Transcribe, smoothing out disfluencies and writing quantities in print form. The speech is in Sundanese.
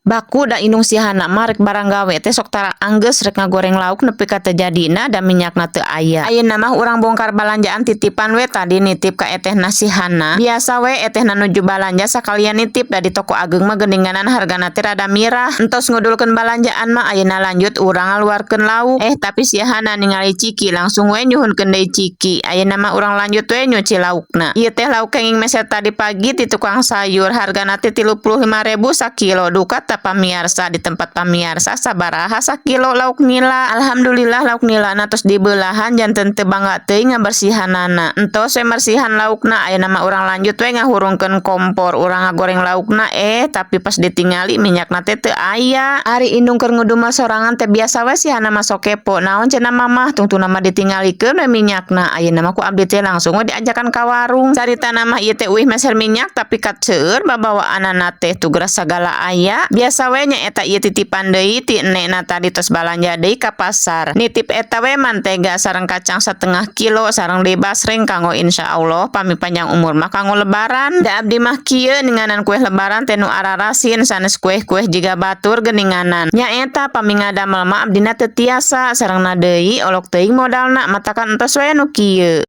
Baku da indung si Hana mah rek barang gawe teh sok tara anggeus. Rek ngagoreng lauk nepi ka teu jadina, da minyakna teu aya. Ayeuna mah urang bongkar balanjaan titipan we, tadi nitip ka etehna si Hana. Biasa we etehna nuju balanja sakalian nitip, da di toko ageung mah geuninganan hargana teh rada mirah. Entos ngudulkeun balanjaan mah, ayeuna lanjut urang ngaluarkeun lauk. Eh, tapi si Hana ningali ciki, langsung we nyuhunkeun deui ciki. Ayeuna mah urang lanjut we nyuci laukna. Ieu teh lauk kenging meser tadi pagi di tukang sayur, hargana teh 35.000 sakilo. Duka tah, pamiarsa, di tempat pamiarsa sabaraha sakilo lauk nila? Alhamdulillah, lauk nila tos dibelahan, janten teu bangga teuing ngabersihanana. Entos we mersihan laukna, ayeuna mah urang lanjut we ngahurungkeun kompor, urang ngagoreng laukna. Eh, tapi pas ditingali, minyakna teh teu aya. Ari indung keur ngudumel sorangan teh biasa we si Hana mah sok kepo, "Naon cenah, Mamah?" Tungtungna mah ditinggalikeun we minyakna. Ayeuna mah ku abdi teh langsung we diajakan ka warung. Caritana mah ieu teh uih meser minyak, tapi kat seueur babawaanana teh, tugas sagala aya. Biasa we nya eta ieu titipan deui ti enekna, tadi tos balanja deui ka pasar. Nitip eta we mantega sareng kacang setengah kilo sareng deui basreng, kanggo insyaallah pami panjang umur mah kanggo Lebaran. Da abdi mah kieu ninganan, kue Lebaran teh nu ararasin, sanes kue-kue jiga batur geuninganan. Nya eta pami ngadamel mah abdina teu tiasa, sarengna deui olok teuing modalna, matakan entos we nu kieu.